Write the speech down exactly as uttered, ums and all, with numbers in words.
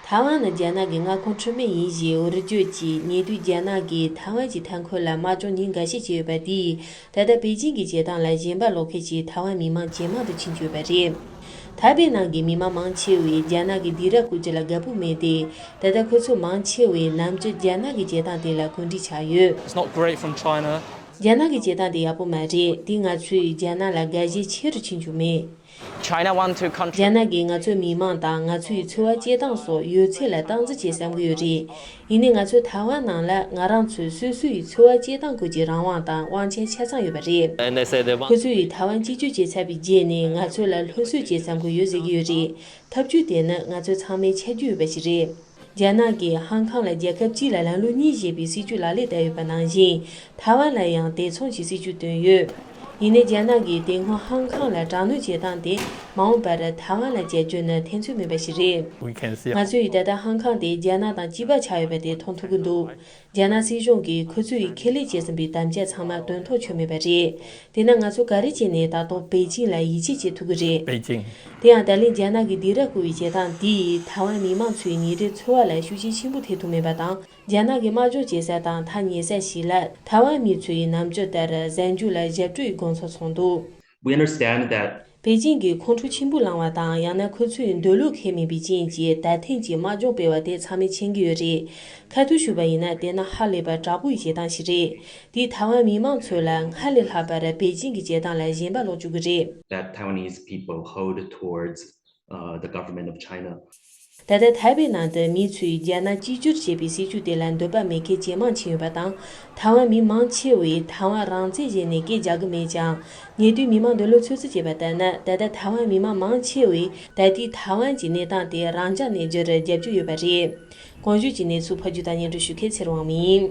ཐའེ་ཝན་ནི་རྒྱ་ནག་གི་མངའ་ཁོངས་འཁྲུལ་མེད་ཡིན་ཞེས་འུར་བརྗོད་ཀྱིས། ཉེ་དུས་རྒྱ་ནག་གིས་ཐའེ་ཝན་གྱི་མཐའ་འཁོར་ལ་དམག་སྦྱོང་ཉིན་འགའ་ཤས་བྱས་ཡོད་པ་དེས། ད་ལྟ་པེ་ཅིང་གི་བྱེད་སྟངས་ལ་ཞེན་པ་ལོག་མཁན་གྱི་ཐའེ་ཝན་མི་མང་ཇེ་མང་དུ་ཕྱིན་ཡོད་པ་རེད། ཐའེ་པེ་ནང་གི་མི་མང་མང་ཆེ་བས་རྒྱ་ནག་གི་སྡིགས་ར་བསྐུལ་རྒྱུ་ལ་དགའ་པོ་མེད་དེ། ད་ལྟ་ཁོ་ཚོ་མང་ཆེ་བས་ནམ་རྒྱུན་རྒྱ་ནག་གི་བྱེད་སྟངས་དེ་ལ་གུས་འདུད་བྱས་ཡོད། It's not great from China. རྒྱ་ནག་གི་བྱེད་སྟངས་དེ་ཡག་པོ་མ་རེད། དེས་ང་ཚོས་རྒྱ་ནག་ལ་དགའ་ཞེན་ཆེ་རུ་ཕྱིན་རྒྱུ་མེད། China want to control. རྒྱ་ནག་གིས་ང་ཚོའི་མི་མང་དང་ང་ཚོའི་འཚོ་བ་སྐྱེལ་སྟངས་སོགས་ཡོད་ཚད་ལ་སྟངས་འཛིན་བྱེད་བསམ་གྱི་ཡོད་རེད། ཡིན་ནའི་ང་ཚོའི་ཐའེ་ཝན་ནང་ལ་ང་རང་ཚོའི་སོ་སོའི་འཚོ་བ་སྐྱེལ་སྟངས་སྐོར་གྱི་རང་དབང་དང་དབང་ཆ་ཆ་ཚང་ཡོད་པ་རེད། And they say they want. ཁོ་ཚོས་ཐའེ་ཝན་གཅིག་གྱུར་བྱས་ཚར་བའི་རྗེས་ནས་ང་ཚོ་ལ་སློབ་གསོ་བྱེད་བསམ་གྱི་ཡོད་ཟེར་གྱི་ཡོད་རེད། ཐབས་བྱུས་དེ་ནི་ང་ཚོ་ཚང་མས་ཆ་རྒྱུས་ཡོད་པ་ཞིག་རེད། རྒྱ་ནག་གིས་ཧང་ཁང་ལ་རྒྱལ་ཁབ་གཅིག་ལ་ལམ་ལུགས་གཉིས་ཞེས་པའི་སྲིད་ཇུས་ལག་ལེན་བསྟར་ཡོད་པ་ནང་བཞིན། ཐའེ་ཝན་ལ་ཡང་དེ་མཚུངས་ཀྱི་སྲིད་ཇུས་བཏོན་ཡོད། ཡིན་ནའི་རྒྱ་ནག་གིས་དེ་སྔོན་ཧང་ཁང་ལ་དྲག་གནོན་བྱེད་སྟངས་དེ་མ་འོངས་པར་ཐའེ་ཝན་ལ་བྱེད་རྒྱུ་ནི་ཐེ་ཚོམ་མེད་པ་ཞིག་རེད། We can see. ང་ཚོས་ད་ལྟ་ཧང་ཁང་དེ་རྒྱ་ནག་དང་གཅིག་པ་ཆགས་ཡོད་པ་དེ་མཐོང་ཐུབ་ཀྱི་འདུག་རྒྱ་ནག་སྲིད་གཞུང་གིས་ཁོ་ཚོས་ཁས་ལེན་བྱས་ཟིན་པའི་དམ་བཅའ་ཚང་མ་དོན་ཐོག་ཆོད་མེད་པ་རེད། དེས་ན་ང་ཚོ་ག་རེ་བྱས་ནས་ད་དུང་པེ་ཅིང་ལ་ཡིད་ཆེས་བྱེད་ཐུབ་ཀྱི་རེད། Beijing. དེ་ཡང་ད་ལན་རྒྱ་ནག་གི་སྡིགས་ར་བསྐུལ་བའི་བྱེད་སྟངས་འདིས་ཐའེ་ཝན་མི་མང་ཚོའི་ཉིན་རེའི་འཚོ་བ་ལ་ཤུགས་རྐྱེན་ཆེན་པོ་ཐེབས་ཐུབ་མེད་པ་དང་། རྒྱ་ནག་གི་དམག་སྦྱོང་བྱེད་ས་དང་ཐག་ཉེ་ས་ཞིག་ལ་ཐའེ་ཝན་མི་ཚོས་ནམ་རྒྱུན་ལྟར་གཟའ་མཇུག་ལ་ཞབས་བྲོ་ཡི་དགོང་ཚོགས་འཚོགས་འདུག We understand that. པེ་ཅིང་གིས་ཁོང་ཁྲོ་ཆེན་པོ་ལངས་པ་དང་། ཡང་ན་ཁོ་ཚོའི་འདོད་བློ་ཁེལ་མེད་པའི་རྐྱེན་གྱིས་ད་ཐེངས་ཀྱི་དམག་སྦྱོང་སྤེལ་བ་དེ་ཚང་མས་མཁྱེན་གྱི་ཡོད་རེད། ཁ་ཐུག་ཞུས་པ་ཡིན་ན། དེ་ནི་ཧ་ལས་པར་དྲག་པོའི་བྱེད་སྟངས་ཤིག་རེད། དེས་ཐའེ་ཝན་མི་མང་ཚོ་ལ་སྔར་ལས་ལྷག་པར་པེ་ཅིང་གི་བྱེད་སྟངས་ལ་ཞེན་པ་ལོག་བཅུག་གི་རེད། That Taiwanese people hold towards, uh, the government of China. ད་ལྟ་ཐའེ་པེ་ནང་དུ་མི་ཚོས་རྒྱ་ནག་གཅིག་གྱུར་ཅེས་པའི་སྲིད་ཇུས་དེ་ལ་འདོད་པ་མེད་མཁན་ཇེ་མང་ཕྱིན་ཡོད་པ་དང་། ཐའེ་ཝན་མི་མང་ཆེ་བས་ཐའེ་ཝན་རང་བཙན་ཞེས་ནས་སྐད་རྒྱག་གི་མེད་ཀྱང་། ཉེ་དུས་མི་མང་འདོད་བློ་ཚོད་རྩིས་བྱས་པ་ལྟར་ན། ད་ལྟ་ཐའེ་ཝན་མི་མང་མང་ཆེ་བས་ད་ལྟའི་ཐའེ་ཝན་གྱི་གནས་སྟངས་དེ་རང་འཇགས་གནས་རྒྱུར་རྒྱབ་སྐྱོར་ཡོད་པ་རེད། གོང་ཞུས་ཀྱི་གནས་ཚུལ་ཕབ་སྒྱུར་དང་སྙན་སྒྲོན་ཞུ་མཁན་ཚེ་རིང་དབང་མོ་ཡིན།